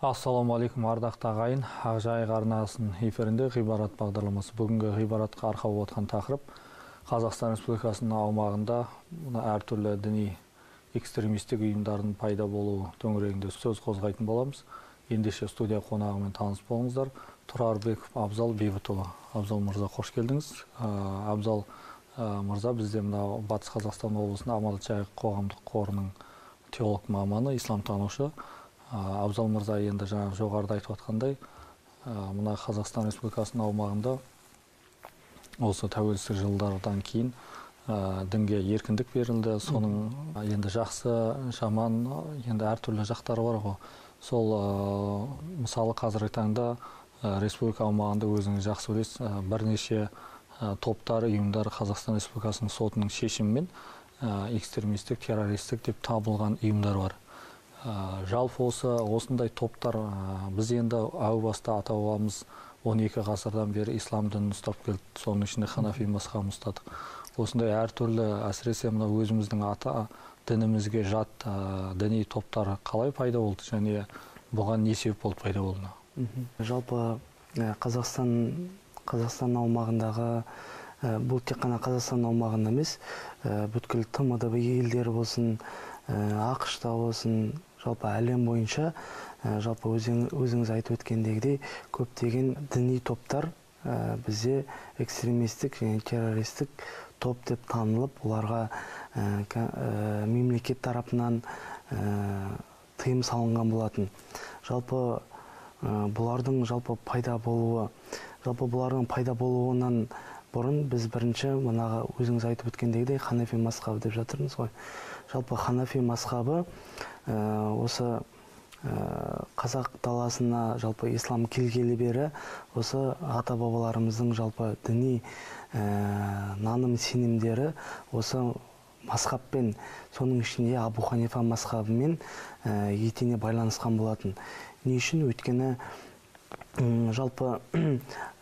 Ассалаумағалейкум, ардақты ағайын. Ақжайық арнасының эфирінде Ғибарат бағдарламасы. Бүгінгі ғибаратқа арқау болып отырған тақырып Қазақстан Республикасының аумағында әртүрлі діни экстремистік ұйымдардың пайда болуы төңірегінде сөз қозғайтын боламыз. Ендеше студия қонағымен таныс болыңыздар. Тұрарбеков Абзал Бейбітұлы. Абзал мырза, қош келдіңіз. Абзал мырза бізде мына Батыс Қазақстан облысында Аманат Жайық қоғамдық қорының теолог маманы, исламтанушы. Абзал мырза, енді жаңа жоғарыда айтып отқандай, мына Қазақстан Республикасының аумағында осы тәуелсіздік жылдардан кейін дінге еркіндік берілді. Соның енді жақсы, жаман, енді әртүрлі жақтары бар ғой. Сол мысалы қазіргі таңда республика аумағында өзіңіз жақсы білесіз, бірнеше топтар, ұйымдар Қазақстан Республикасының сотының шешімімен экстремистік, террористік деп табылған ұйымдар бар. Жалпы осындай топтар, біз енді әу баста ата-бабамыз 12 ғасырдан бері ислам дінін ұстап келді, соның ішінде ханафи мазхабын ұстадық. Осындай әртүрлі, әсіресе мына өзіміздің ата дінімізге жат діни топтар қалай пайда болды және бұған не себеп болып пайда болды? Жалпы Қазақстан аумағындағы, бұл тек қана Қазақстан аумағында емес, бүткіл ТМДБ елдері болсын, АҚШ-та болсын, жалпы әлем бойынша, жалпы өзіңіз айтып өткендегідей, көптеген діни топтар бізде экстремистік және террористік топ деп танылып, оларға мемлекет тарапынан тыйым салынған болатын. Жалпы бұлардың жалпы пайда болуы, жалпы бұлардың пайда болуынан бұрын біз бірінші мынаға өзіңіз айтып өткендегідей ханафи мазхабы деп жатырмыз ғой. Жалпы ханафи мазхабы осы қазақ даласына жалпы ислам келгелі бері осы ата-бабаларымыздың жалпы діни наным сенімдері осы мазхабпен, соның ішінде Абу Ханифа мазхабымен етене байланысқан болатын. Не үшін? Өйткені жалпы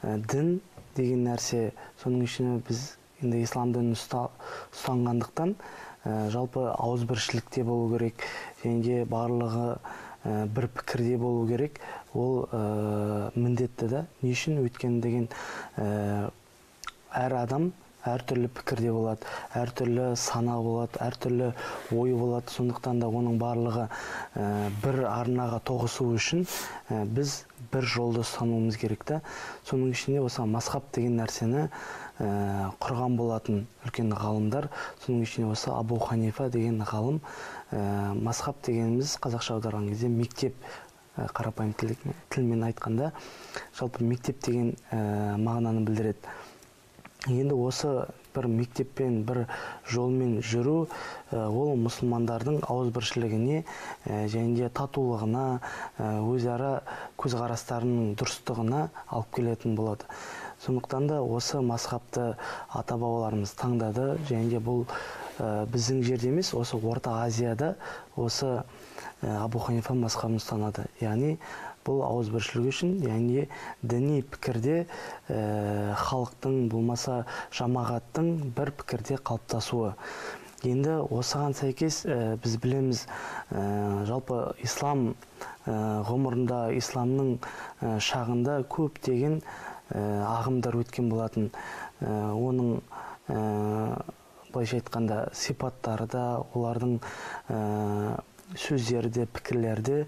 дін деген нәрсе, соның ішінде біз енді ислам дінін ұстанғандықтан жалпы ауызбіршілікте болу керек және де барлығы бір пікірде болу керек, ол міндетті да. Не үшін? Өйткені деген әр адам әртүрлі пікірде болады, әртүрлі сана болады, әртүрлі ой болады. Сондықтан да оның барлығы бір арнаға тоғысу үшін біз бір жолды ұстануымыз керек та. Соның ішінде осы мазхаб деген нәрсені құрған болатын үлкен ғалымдар, соның ішінде осы Абу Ханифа деген ғалым. Мазхаб дегеніміз қазақша аударған кезде мектеп, қарапайым тілмен айтқанда жалпы мектеп деген мағынаны білдіреді. Енді осы бір мектеппен, бір жолмен жүру, ол мұсылмандардың ауызбіршілігіне және де татулығына, өзара көзқарастарының дұрыстығына алып келетін болады. Сондықтан да осы мазхабты ата-бабаларымыз таңдады және де бұл біздің жерде емес, осы Орта Азияда осы Абу Ханифа мазхабын ұстанады. Яғни бұл ауызбіршілік үшін, яғни діни пікірде халықтың болмаса жамағаттың бір пікірде қалыптасуы. Енді осыған сәйкес біз білеміз, жалпы ислам ғұмырында, исламның шағында көптеген ағымдар өткен болатын. Оның былайша айтқанда сипаттары да, олардың сөздері де, пікірлері де,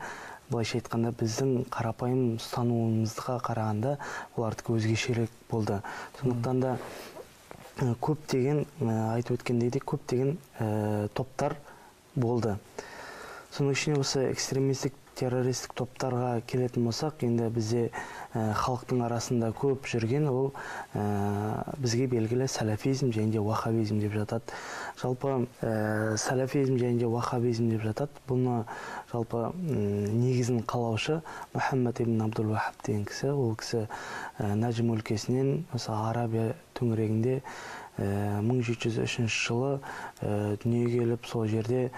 былайша айтқанда біздің қарапайым ұстануымызға қарағанда олардікі өзгешелік болды. Сондықтан да көптеген, айтып өткендей, көптеген топтар болды. Соның ішінде осы экстремистік, террористік топтарға келетін болсақ, енді бізде халықтың арасында көп жүрген ол бізге белгілі сәләфизм және де уахабизм деп жатады. Жалпы сәләфизм және де уахабизм деп жатады. Бұны жалпы негізін қалаушы Мұхаммад ибн Абдул Вахаб деген кісі. Ол кісі Нәжім өлкесінен, осы Арабия төңірегінде 1703 жылы дүниеге келіп, сол жерде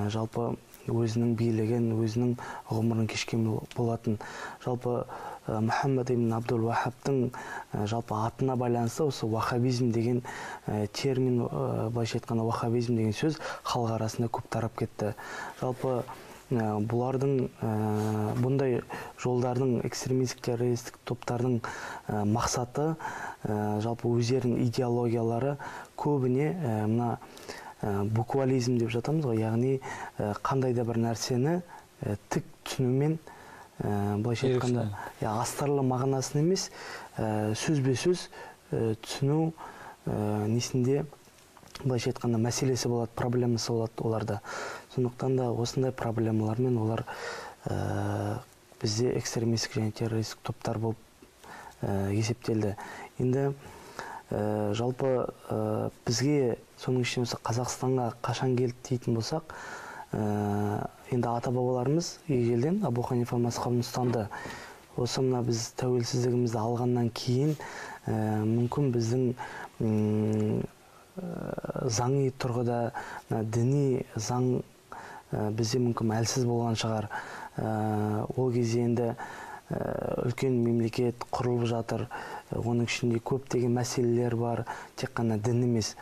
жалпы өзінің билігін, өзінің ғұмырын кешкен болатын. Жалпы Мұхаммад ибн Абдул Вахабтың жалпы атына байланысты осы вахабизм деген термин, былайша айтқанда вахабизм деген сөз халық арасында көп тарап кетті. Жалпы Бұлардың бұндай жолдардың, экстремистік террористік топтардың мақсаты, жалпы өздерінің идеологиялары көбіне мына буквализм деп жатамыз ғой, яғни қандай да бір нәрсені тік түсінумен, былайша айтқанда, астарлы мағынасын емес, сөзбе-сөз түсіну несінде, былайша айтқанда, мәселесі болады, проблемасы болады оларда. Сондықтан да осындай проблемалармен олар бізде экстремистік және террористік топтар болып есептелді. Енді жалпы бізге, соның ішінде осы Қазақстанға қашан келді дейтін болсақ, енді ата-бабаларымыз ежелден Абу Ханифа мазхабын ұстанды. Осы мына біз тәуелсіздігімізді алғаннан кейін мүмкін біздің заңи тұрғыда діни заң бізде мүмкін әлсіз болған шығар. Ол кезде енді үлкен мемлекет құрылып жатыр, оның ішінде көптеген мәселелер бар, тек қана дін емес.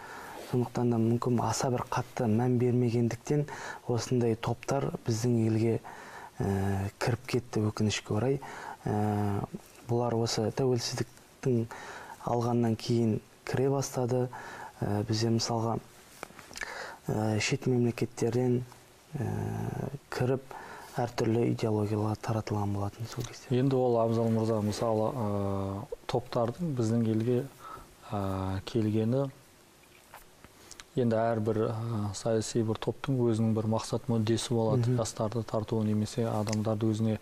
Сондықтан да мүмкін аса бір қатты мән бермегендіктен осындай топтар біздің елге кіріп кетті, өкінішке орай. Бұлар осы тәуелсіздіктің алғаннан кейін кіре бастады. Бізде мысалға шет мемлекеттерден кіріп әртүрлі идеологиялар таратылған болатын сол кезде. Енді ол, Абзал мырза, мысалы, топтардың біздің елге келгені, енді әрбір саяси бір топтың өзінің бір мақсат мүддесі болады, жастарды тарту немесе адамдарды өзіне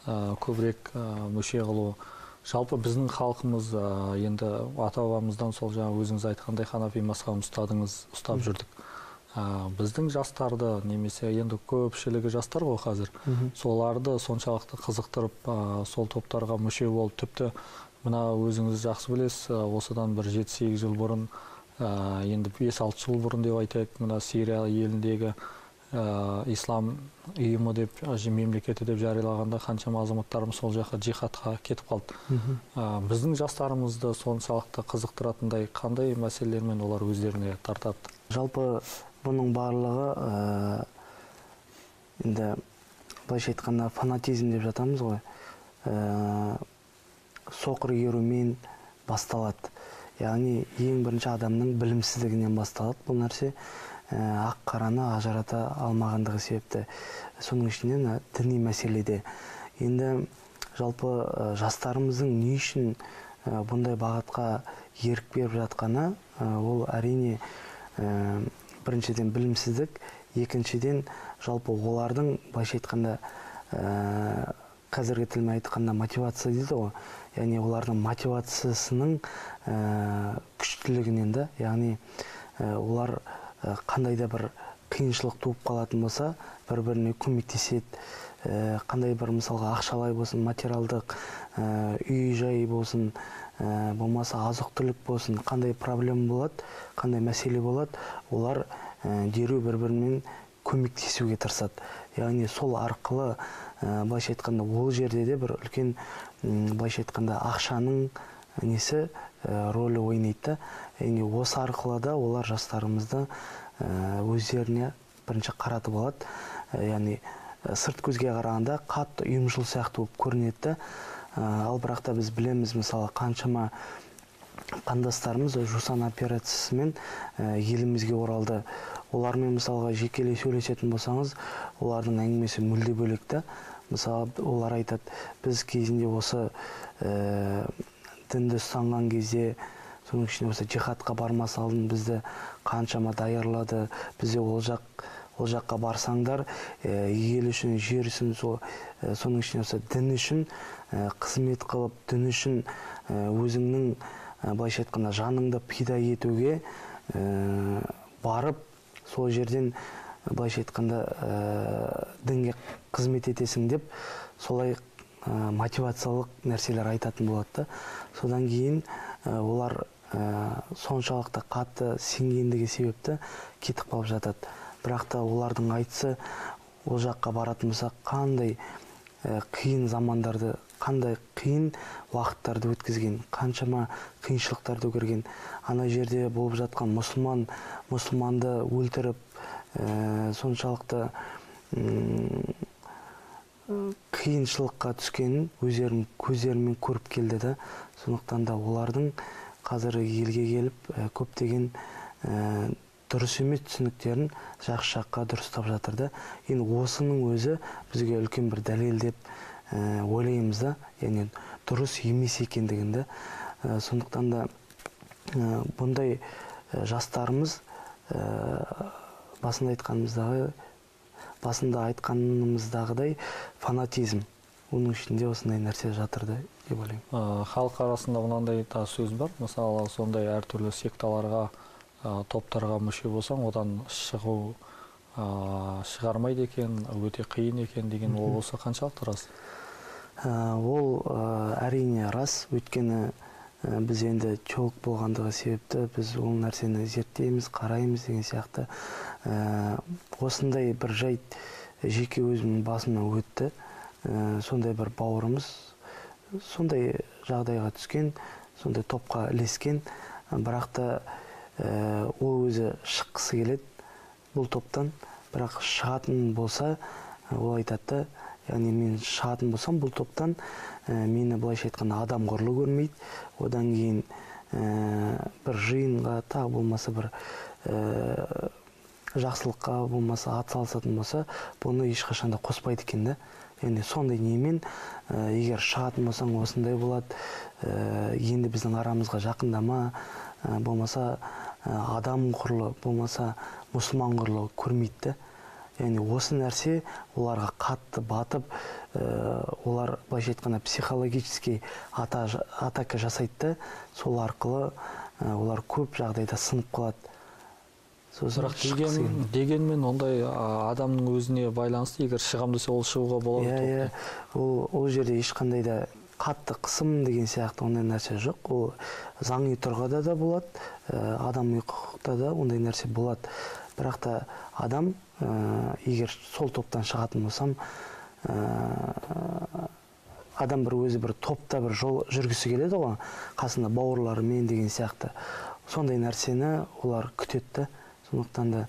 көбірек мүше қылу. Жалпы біздің халқымыз енді ата-бабамыздан сол жаңа өзіңіз айтқандай ханафи мазхабын ұстап жүрдік. Біздің жастарды немесе енді көпшілігі жастар ғой қазір, соларды соншалықты қызықтырып, сол топтарға мүше болып, тіпті мына өзіңіз жақсы білесіз, осыдан бір 7-8 жыл бұрын, енді 5-6 жыл бұрын деп айтайық, мына Сирия еліндегі ислам ұйымы деп, мемлекеті деп жариялағанда қаншама азаматтарымыз сол жаққа джихадқа кетіп қалды. Біздің жастарымызды соншалықты қызықтыратындай қандай мәселелермен олар өздеріне тартады? Жалпы бұның барлығы енді былайша айтқанда фанатизм деп жатамыз ғой, соқыр ерумен басталады. Яғни ең бірінші адамның білімсіздігінен басталады бұл нәрсе, ақ қараны ажырата алмағандығы себепті. Соның ішінен діни мәселеде. Енді жалпы жастарымыздың не үшін бұндай бағытқа ерік беріп жатқаны, ол әрине біріншіден білімсіздік, екіншіден жалпы олардың былайша айтқанда қазіргі тілмен айтқанда мотивация дейді ғой, яғни олардың мотивациясының күштілігінен да, яғни олар қандай да бір қиыншылық туып қалатын болса, бір-біріне көмектеседі, қандай бір мысалға ақшалай болсын, материалдық, үй жай болсын, болмаса азық-түлік болсын, қандай проблема болады, қандай мәселе болады, олар дереу бір-бірімен көмектесуге тырысады. Яғни сол арқылы былайша айтқанда ол жерде де бір үлкен былайша айтқанда ақшаның несі рөлі ойнайды. Яғни осы арқылы да олар жастарымызды өздеріне бірінші қаратып алады. Яғни сырт көзге қарағанда қатты ұйымшыл сияқты болып көрінеді. Ал бірақ та біз білеміз, мысалы, қаншама қандастарымыз Жусан операциясымен елімізге оралды. Олармен мысалға жекелей сөйлесетін болсаңыз, олардың әңгімесі мүлде бөлек та. Мысалы, олар айтады, біз кезінде осы дінді ұстанған кезде, соның ішінде осы джихадқа бармас алдын бізді қаншама даярлады, бізде ол жаққа барсаңдар, ел үшін, жер үшін, соның ішінде осы дін үшін қызмет қылып, дін үшін өзіңнің былайша айтқанда жаныңды пида етуге барып, сол жерден былайша айтқанда дінге қызмет етесің деп солай мотивациялық нәрселер айтатын болады. Содан кейін олар соншалықты қатты сенгендігі себепті кетіп қалып жатады. Бірақ та олардың айтысы, ол жаққа баратын болсақ, қандай қиын замандарды, қандай қиын уақыттарды өткізген, қаншама қиыншылықтарды көрген. Ана жерде болып жатқан мұсылманды өлтіріп, соншалықты қиыншылыққа түскенін өздерінің көздерімен көріп келді да. Сондықтан да олардың қазір елге келіп көптеген дұрыс емес түсініктерін жақсы жаққа дұрыстап жатыр да. Енді осының өзі бізге үлкен бір дәлел деп ойлаймыз да, яғни дұрыс емес екендігін де. Сондықтан да бұндай жастарымыз басында айтқанымыздағыдай фанатизм, оның ішінде осындай нәрсе жатыр да деп ойлаймын. Халық арасында мынандай да сөз бар, мысалы сондай әртүрлі секталарға, топтарға мүше болсаң, одан шығу шығармайды екен, өте қиын екен деген, ол осы қаншалықты рас? Ол әрине рас, өйткені біз енді теолог болғандығы себепті біз ол нәрсені зерттейміз, қараймыз деген сияқты. Осындай бір жайт жеке өзімнің басымнан өтті. Сондай бір бауырымыз сондай жағдайға түскен, сондай топқа ілескен, бірақ та ол өзі шыққысы келеді бұл топтан, бірақ шығатын болса, ол айтады да, яғни мен шығатын болсам бұл топтан, мені былайша айтқанда адам құрлы көрмейді, одан кейін бір жиынға, тағы болмаса бір жақсылыққа болмаса ат салысатын болса, бұны ешқашан да қоспайды екен да. Яғни сондай немен, егер шығатын болсаң осындай болады, енді біздің арамызға жақындама, болмаса адам құрлы, болмаса мұсылман құрлы көрмейді да. Яғни осы нәрсе оларға қатты батып, олар былайша айтқанда психологический атака жасайды да, сол арқылы олар көп жағдайда сынып қалады. Бірақ дегенмен ондай адамның өзіне байланысты, егер шығам десе ол шығуға болады. Иә, ол жерде ешқандай да қатты қысым деген сияқты ондай нәрсе жоқ. Ол заңи тұрғыда да болады, адами құқықта да ондай нәрсе болады. Бірақ та адам, егер сол топтан шығатын болсам, адам бір өзі бір топта бір жол жүргісі келеді ғой, қасында бауырларымен деген сияқты. Сондай нәрсені олар күтеді. Сондықтан да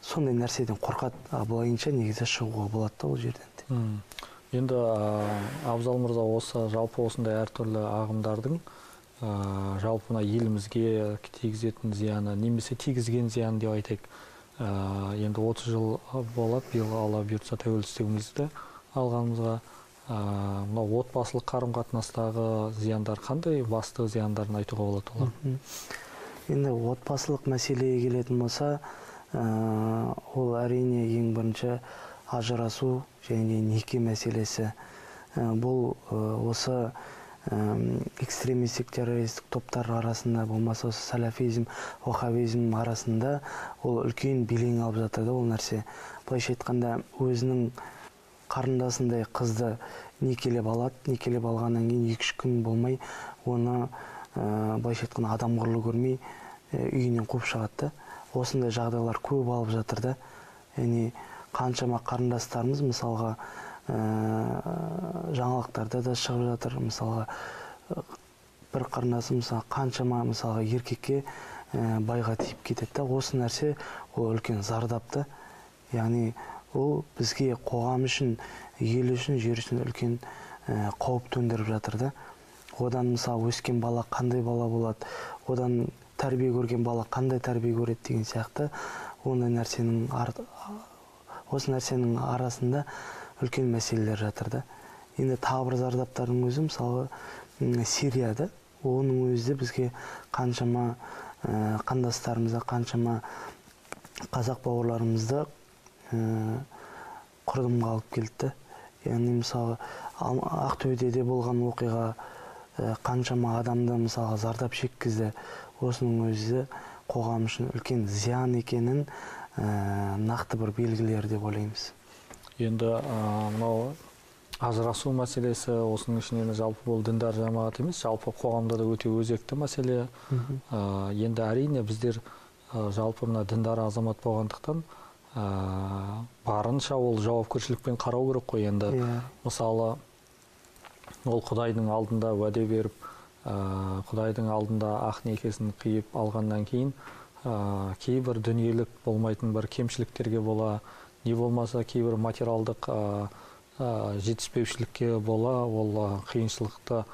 сондай нәрседен қорқады, былайынша негізі шығуға болады да ол жерден. Енді Абзал мырза, осы жалпы осындай әртүрлі ағымдардың жалпы мына елімізге тигізетін зияны, немесе тигізген зияны деп айтайық. Енді 30 жыл болады, биыл Алла бұйыртса тәуелсіздігімізді алғанымызға. Мынау отбасылық қарым-қатынастағы зияндар қандай, басты зияндарын айтуға болады олар? Енді отбасылық мәселеге келетін болса, ол әрине ең бірінші ажырасу және неке мәселесі. Бұл осы экстремистік, террористік топтар арасында, болмаса осы салафизм, ваххабизм арасында ол үлкен белең алып жатыр да ол нәрсе. Былайша айтқанда, өзінің қарындасындай қызды некелеп алады, некелеп алғаннан кейін 2-3 күн болмай оны былайша айтқанда адам құрлы көрмей үйінен қуып шығады да. Осындай жағдайлар көп алып жатыр да. Яғни қаншама қарындастарымыз мысалға жаңалықтарда да шығып жатыр. Мысалға бір қарындасы мысалы қаншама мысалға еркекке байға тиіп кетеді да. Осы нәрсе ол үлкен зардап та. Яғни ол бізге қоғам үшін, ел үшін, жер үшін үлкен қауіп төндіріп жатыр да. Одан мысалы өскен бала қандай бала болады, одан тәрбие көрген бала қандай тәрбие көреді деген сияқты ондай нәрсенің осы нәрсенің арасында үлкен мәселелер жатыр да. Енді тағы бір зардаптардың өзі мысалы Сирияда, оның өзі де бізге қаншама қандастарымызды, қаншама қазақ бауырларымызды құрдымға алып келді. Яғни мысалы Ақтөбеде де болған оқиға қаншама адамды мысалға зардап шеккізді. Осының өзі қоғам үшін үлкен зиян екенін нақты бір белгілері деп ойлаймыз. Енді мынау ажырасу мәселесі, осының ішінен жалпы бұл діндар жамағат емес, жалпы қоғамда да өте өзекті мәселе. Енді әрине біздер жалпы мына діндар азамат болғандықтан барынша ол жауапкершілікпен қарау керек қой енді. Мысалы, ол Құдайдың алдында уәде беріп, Құдайдың алдында ақ некесін қиып алғаннан кейін кейбір дүниелік болмайтын бір кемшіліктерге бола, не болмаса кейбір материалдық жетіспеушілікке бола ол қиыншылықты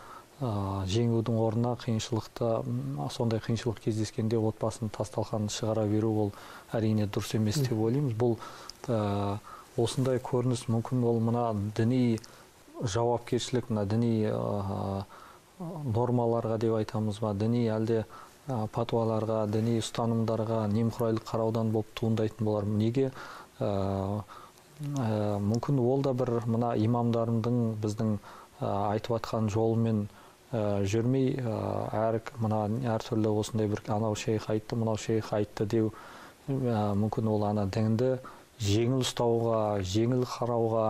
жеңудің орнына қиыншылықты, сондай қиыншылық кездескенде отбасын тас-талқанын шығара беру ол әрине дұрыс емес деп ойлаймыз. Бұл осындай көрініс мүмкін ол мына діни жауапкершілік, мына діни нормаларға деп айтамыз ба, діни әлде патуаларға, діни ұстанымдарға немқұрайлық қараудан болып туындайтын болар. Неге? Мүмкін ол да бір мына имамдарымдың біздің айтып атқан жолымен жүрмей, мына әртүрлі осындай бір анау шейх айтты, мынау шейх айтты деу, мүмкін ол ана дінді жеңіл ұстауға, жеңіл қарауға,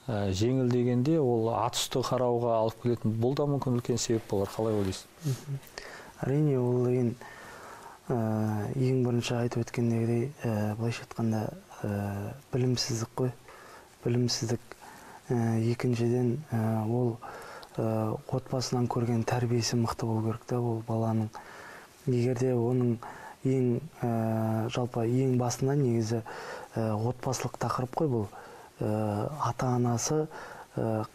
жеңіл дегенде ол ат үсті қарауға алып келетін, бұл да мүмкін үлкен себеп болар. Қалай ойлайсыз? Әрине, ол деген ең бірінші айтып өткендегідей, былайша айтқанда білімсіздік қой. Білімсіздік. Екіншіден, ол отбасынан көрген тәрбиесі мықты болу керек та ол баланың. Егер де оның ең жалпы ең басында негізі отбасылық тақырып қой бұл. Ата-анасы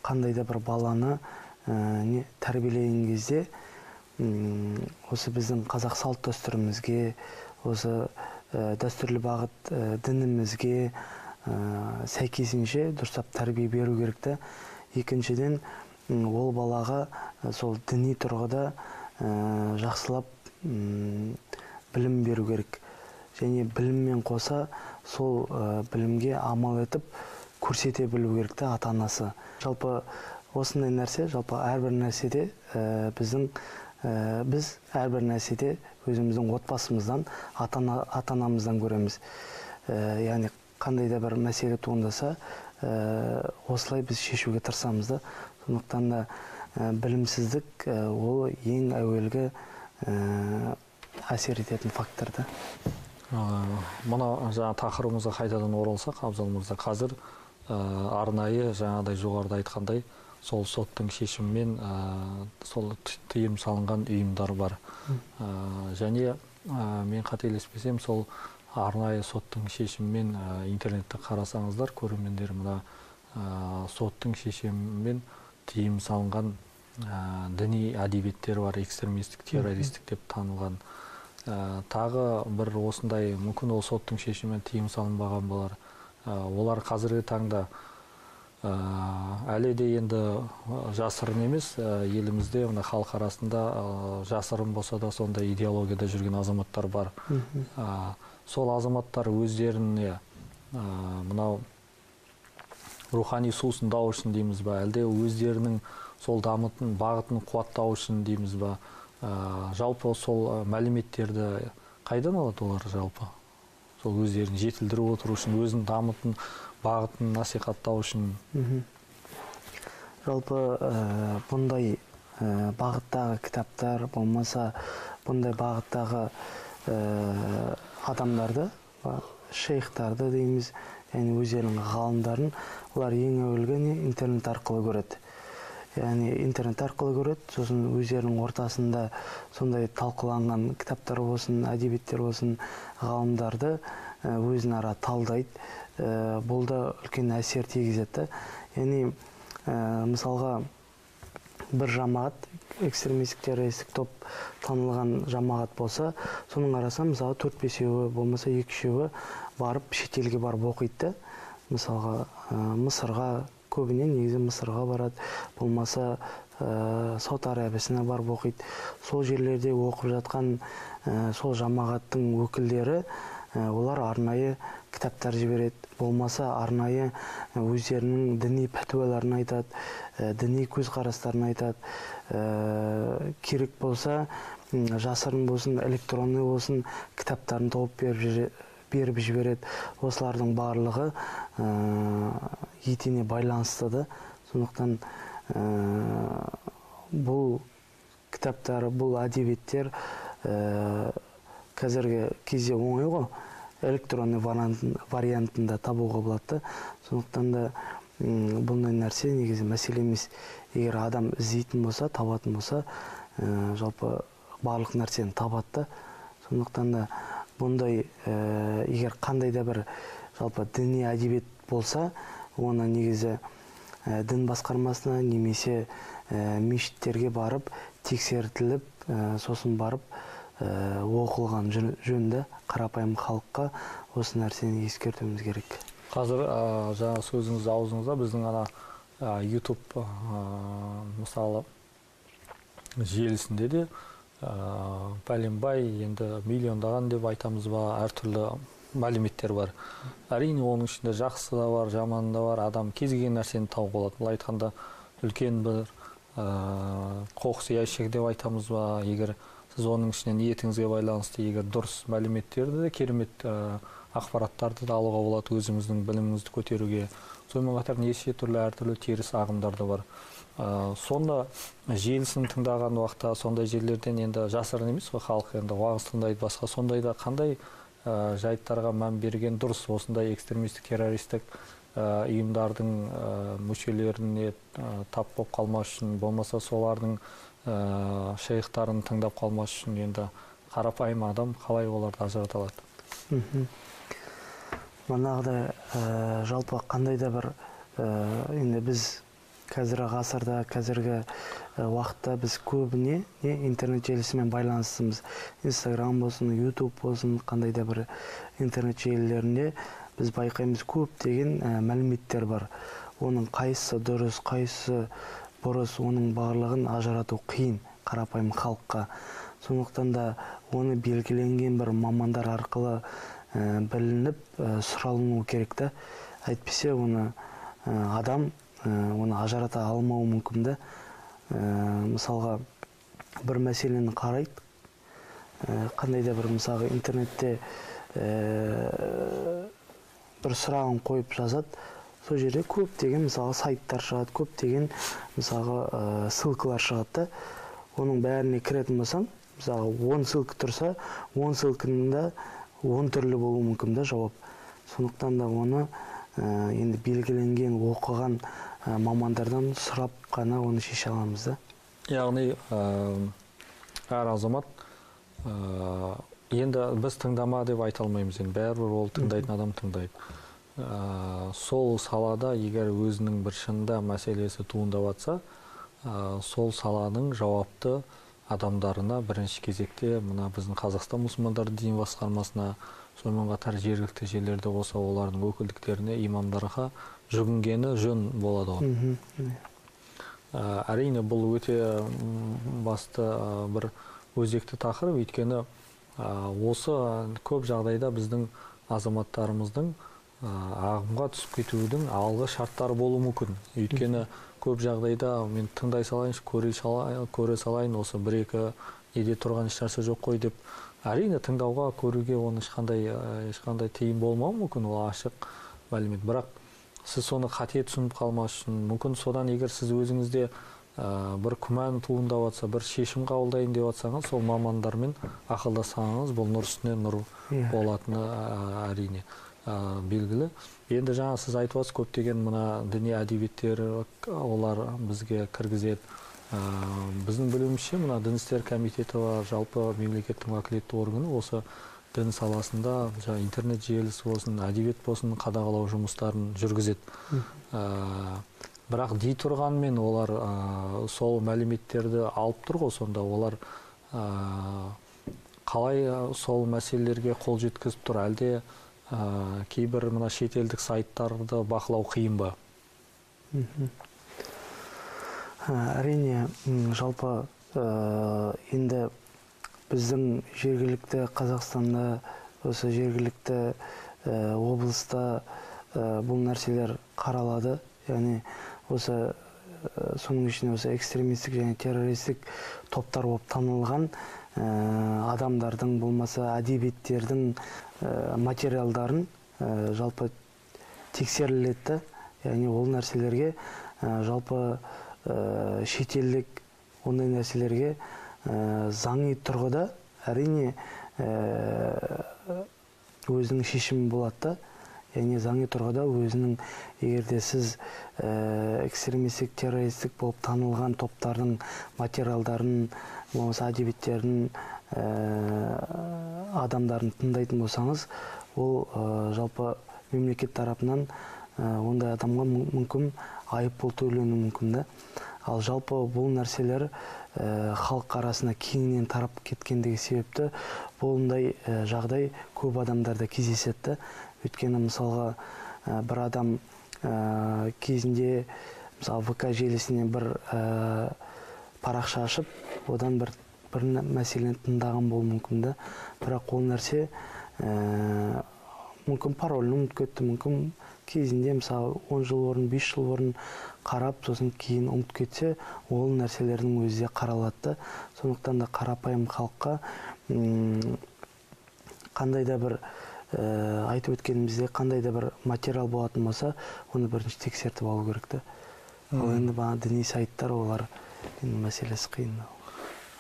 қандай да бір баланы тәрбиелеген кезде осы біздің қазақ салт дәстүрімізге, осы дәстүрлі бағыт дінімізге сәйкесінше дұрыстап тәрбие беру керек та. Екіншіден, ол балаға сол діни тұрғыда жақсылап білім беру керек. Және біліммен қоса сол білімге амал етіп көрсете білу керек та ата-анасы. Жалпы осындай нәрсе, жалпы әрбір нәрседе біз әрбір нәрседе өзіміздің отбасымыздан, ата-анамыздан көреміз. Яғни қандай да бір мәселе туындаса, осылай біз шешуге тырысамыз да. Сондықтан да білімсіздік ол ең әуелгі әсер ететін фактор да. Мына жаңа тақырыбымызға қайтадан оралсақ, Абзал мырза, қазір арнайы жаңағыдай жоғарыда айтқандай сол соттың шешімімен сол тыйым салынған ұйымдар бар. Және мен қателеспесем, сол арнайы соттың шешімімен интернетте қарасаңыздар, көрермендер, мына соттың шешімімен тыйым салынған діни әдебиеттер бар, экстремистік, террористік деп танылған. Тағы бір осындай мүмкін ол соттың шешімімен тыйым салынбаған болар. Олар қазіргі таңда әлі де енді жасырын емес, елімізде мына халық арасында жасырын болса да сондай идеологияда жүрген азаматтар бар. Сол азаматтар өздеріне мынау рухани сусындау үшін дейміз ба, әлде өздерінің сол дамытын, бағытын қуаттау үшін дейміз ба, жалпы сол мәліметтерді қайдан алады олар жалпы? Сол өздерін жетілдіріп отыру үшін, өзінің дамытын, бағытын насихаттау үшін. Жалпы бұндай бағыттағы кітаптар, болмаса бұндай бағыттағы адамдарды, шейхтарды дейміз, яғни өздерінің ғалымдарын, олар ең әуелгі интернет арқылы көреді. Яғни интернет арқылы көреді, сосын өздерінің ортасында сондай талқыланған кітаптар болсын, әдебиеттер болсын, ғалымдарды өзін ара талдайды. Бұл да үлкен әсер тигізеді. Яғни мысалға бір жамағат, экстремистік террористік топ танылған жамағат болса, соның арасынан мысалы 4-5-еуі болмаса 2-3-еуі барып шетелге барып оқиды. Мысалға Мысырға, көбіне негізі Мысырға барады, болмаса Сауд Арабиясына барып оқиды. Сол жерлерде оқып жатқан сол жамағаттың өкілдері, олар арнайы кітаптар жібереді, болмаса арнайы өздерінің діни пәтуаларын айтады, діни көзқарастарын айтады. Керек болса, жасырын болсын, электронный болсын, кітаптарын тауып беріп жібереді. Осылардың барлығы етене байланысты да. Сондықтан бұл кітаптар, бұл әдебиеттер қазіргі кезде оңай ғой, электронный вариантында табуға болады. Сондықтан да бұндай нәрсе негізі мәселе емес. Егер адам іздейтін болса, табатын болса, жалпы барлық нәрсені табады да. Сондықтан да бұндай егер қандай да бір жалпы діни әдебиет болса, оны негізі дін басқармасына немесе мешіттерге барып тексертіліп, сосын барып оқылған жөнді. Қарапайым халыққа осы нәрсені ескертуіміз керек. Қазір жаңа сөзіңіз аузыңызда біздің ана YouTube мысалы желісінде де пәленбай енді миллиондаған деп айтамыз ба, әртүрлі мәліметтер бар. Әрине оның ішінде жақсы да бар, жаманы да бар, адам кез келген нәрсені тауып алады. Былай айтқанда үлкен бір қоқыс ящик деп айтамыз ба, егер сіз оның ішінен ниетіңізге байланысты егер дұрыс мәліметтерді де, керемет ақпараттарды да алуға болады өзіңіздің біліміңізді көтеруге. Сонымен қатар неше түрлі әртүрлі теріс ағымдар да бар. Сонда желісін тыңдаған уақытта сондай жерлерден енді жасырын емес қой, халық енді уағыз тыңдайды, басқа сондайда қандай жайттарға мән берген дұрыс? Осындай экстремистік, террористік ұйымдардың мүшелеріне тап болып қалмас үшін, болмаса солардың шейхтарын тыңдап қалмас үшін енді қарапайым адам қалай оларды ажырата алады? Манағыдай жалпы қандай да бір енді біз қазіргі ғасырда, қазіргі уақытта біз көбіне интернет желісімен байланыстымыз. Инстаграм болсын, Ютуб болсын, қандай да бір интернет желілерінде біз байқаймыз көптеген мәліметтер бар. Оның қайсысы дұрыс, қайсысы бұрыс, оның барлығын ажырату қиын қарапайым халыққа. Сондықтан да оны белгіленген бір мамандар арқылы білініп, сұралыну керек та. Әйтпесе оны адам оны ажырата алмауы мүмкін да. Мысалға бір мәселені қарайды, қандай да бір мысалға интернетте бір сұрағын қойып жазады, сол жерде көптеген мысалға сайттар шығады, көптеген мысалға ссылкалар шығады да. Оның бәріне кіретін болсаң, мысалға 10 ссылка тұрса, 10 ссылканың да 10 түрлі болуы мүмкін да жауап. Сондықтан да оны енді белгіленген оқыған мамандардан сұрап қана оны шеше аламыз да. Яғни әр азамат енді біз тыңдама деп айта алмаймыз, енді бәрібір ол тыңдайтын адам тыңдайды. Сол салада егер өзінің бір шынында мәселесі туындап жатса, сол саланың жауапты адамдарына бірінші кезекте мына біздің Қазақстан мұсылмандар діни басқармасына, сонымен қатар жергілікті жерлерде болса олардың өкілдіктеріне, имамдарға жүгінгені жөн болады ғой. Әрине бұл өте басты бір өзекті тақырып, өйткені осы көп жағдайда біздің азаматтарымыздың ағымға түсіп кетудің алғы шарттары болуы мүмкін. Өйткені көп жағдайда мен тыңдай салайыншы, көре салайын, осы бір-екі неде тұрған ешнәрсе жоқ қой деп, әрине тыңдауға, көруге оның ешқандай тыйым болмауы мүмкін, ол ашық мәлімет. Бірақ сіз соны қате түсініп қалмас үшін, мүмкін содан егер сіз өзіңізде бір күмән туындап жатса, бір шешім қабылдайын деп жатсаңыз, сол мамандармен ақылдасаңыз, бұл нұр үстіне нұр болатыны әрине белгілі. Енді жаңа сіз айтып отырсыз, көптеген мына діни әдебиеттер олар бізге кіргізеді. Біздің білуімізше мына Дін істері комитеті бар, жалпы мемлекеттің уәкілетті органы осы дін саласында жаңа интернет желісі болсын, әдебиет болсын қадағалау жұмыстарын жүргізеді. Бірақ дей тұрғанмен олар сол мәліметтерді алып тұр ғой, сонда олар қалай сол мәселелерге қол жеткізіп тұр? Әлде кейбір мына шетелдік сайттарды бақылау қиын ба? Әрине, жалпы енді біздің жергілікті Қазақстанда, осы жергілікті облыста бұл нәрселер қаралады. Яғни осы соның ішінде осы экстремистік және террористік топтар болып танылған адамдардың, болмаса әдебиеттердің материалдарын жалпы тексеріледі. Яғни ол нәрселерге жалпы шетелдік ондай нәрселерге заңи тұрғыда әрине өзінің шешімі болады да. Яғни заңи тұрғыда өзінің, егер де сіз экстремистік, террористік болып танылған топтардың материалдарын, болмаса әдебиеттерін, адамдарын тыңдайтын болсаңыз, ол жалпы мемлекет тарапынан ондай адамға мүмкін айыппұл төленуі мүмкін да. Ал жалпы бұл нәрселер халық арасына кеңінен тарап кеткендігі себепті бұндай жағдай көп адамдарда кездеседі. Өйткені мысалға бір адам кезінде мысалы ВК желісінен бір парақша ашып, одан бір мәселені тыңдаған болуы мүмкін да. Бірақ ол нәрсе мүмкін паролін ұмытып кетті, мүмкін кезінде мысалы 10 жыл бұрын, 5 жыл бұрын қарап, сосын кейін ұмытып кетсе, ол нәрселердің өзі де қаралады. Сондықтан да қарапайым халыққа қандай да бір айтып өткенімізде қандай да бір материал болатын болса, оны бірінші тексертіп алу керек та. Ал енді бағана діни сайттар, олар енді мәселесі қиын.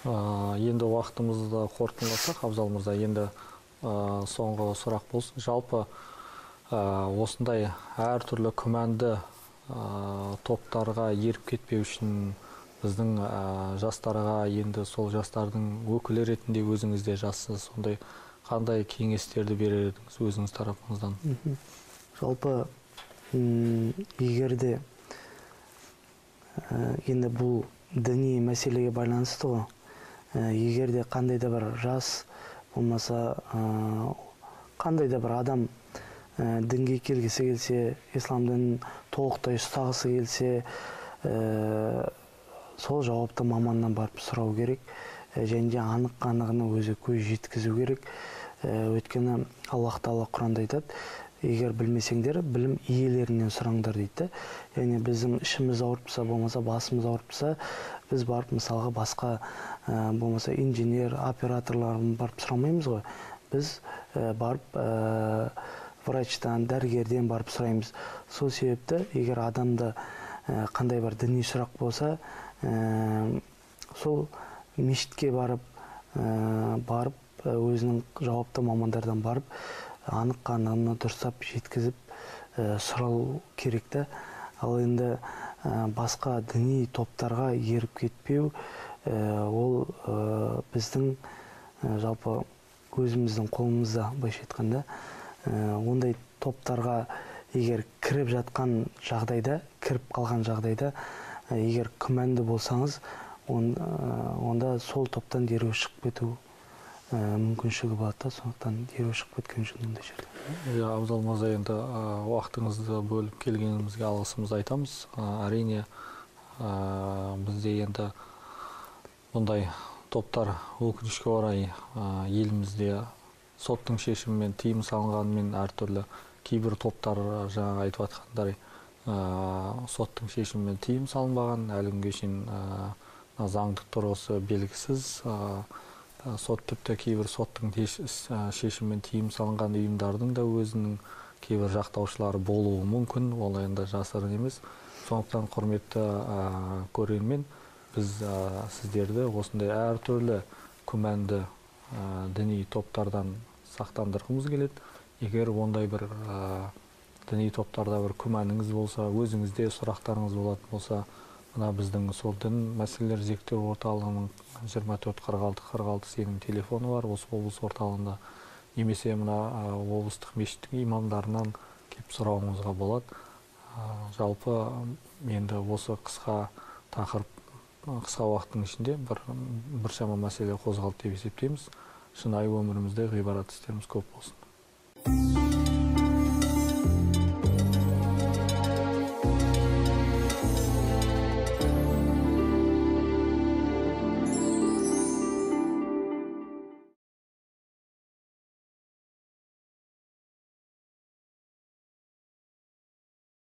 Енді уақытымызды қорытындыласақ, Абзал мырза, енді соңғы сұрақ болсын. Жалпы осындай әртүрлі күмәнді топтарға еріп кетпеу үшін біздің жастарға, енді сол жастардың өкілі ретінде өзіңіз де жассыз, сондай қандай кеңестерді берер едіңіз өзіңіз тарапыңыздан? Жалпы егер де енді бұл діни мәселеге байланысты ғой, егер де қандай да бір жас болмаса қандай да бір адам дінге келгісі келсе, ислам дінін толықтай ұстағысы келсе, сол жауапты маманнан барып сұрау керек, және де анық-қанығына өзі көз жеткізу керек. Өйткені Аллах Тағала Құранда айтады, егер білмесеңдер, білім иелерінен сұраңдар дейді. Яғни біздің ішіміз ауырып тұрса, болмаса басымыз ауырып тұрса, біз барып мысалға басқа болмаса инженер, операторларын барып сұрамаймыз ғой. Біз барып врачтан, дәрігерден барып сұраймыз. Сол себепті егер адамда қандай бір діни сұрақ болса, сол мешітке барып, өзінің жауапты мамандардан барып, анық-қанығына дұрыстап жеткізіп сұрау керек та. Ал енді басқа діни топтарға еріп кетпеу, ол біздің жалпы өзіміздің қолымызда, былайша айтқанда. Ондай топтарға егер кіріп жатқан жағдайда, кіріп қалған жағдайда, егер күмәнді болсаңыз, онда сол топтан дереу шығып кету мүмкіншілігі болады да, сондықтан дереу шығып кеткен жөн ондай жерде. Иә, Абзал мырза, енді уақытыңызды бөліп келгенімізге алғысымызды айтамыз. Әрине, бізде енді бұндай топтар өкінішке орай елімізде соттың шешімімен тыйым салынғанымен әртүрлі кейбір топтар, жаңағы айтып жатқандай, соттың шешімімен тыйым салынбаған, әлі күнге шейін заңдық тұрғысы белгісіз. Сот тіпті кейбір соттың шешімімен тыйым салынған ұйымдардың да өзінің кейбір жақтаушылары болуы мүмкін, ол енді жасырын емес. Сондықтан құрметті көрермен, біз сіздерді осындай әртүрлі күмәнді діни топтардан сақтандырғымыз келеді. Егер ондай бір діни топтарда бір күмәніңіз болса, өзіңізде сұрақтарыңыз болатын болса, мына біздің сол дін мәселелер зерттеу орталығының 24 46 46 сенім телефоны бар осы облыс орталығында, немесе мына облыстық мешіттің имамдарынан келіп сұрауыңызға болады. Жалпы енді осы қысқа тақырып, қысқа уақыттың ішінде біршама мәселе қозғалды деп есептейміз. Шынайы өмірімізде ғибрат істеріміз көп болсын.